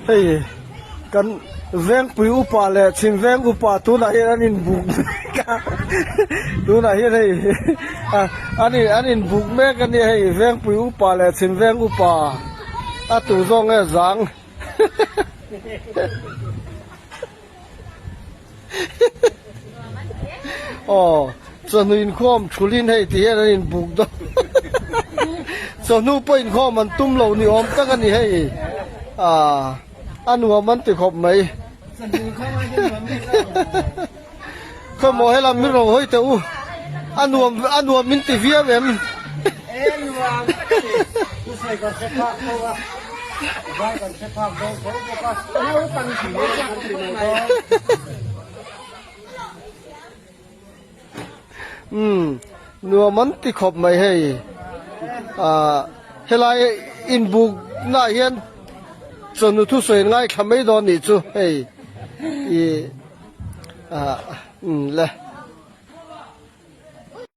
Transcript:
Hei kan vengpui upa leh chhim veng upa tunah hian an inbuk mek a tunah hian hei an in an inbuk mek a nia hei vengpui upa leh chhim veng upa a tu zawk nge zang. Aw chawhnu inkhawm thulhin hei ti hian an inbuk dawn chawhnu pawh inkhawm an tum lo ni awm tak a ni hei ah a nuam an ti khawp mai khawmaw helam min rawn hawi teh u a nuam a nuam min ti viau em. Umm nuam an ti khawp mai hei ah helai inbuk naah hian chawhnu thusawi an ngaithla mai dawn nih chu hei ih ah umm le.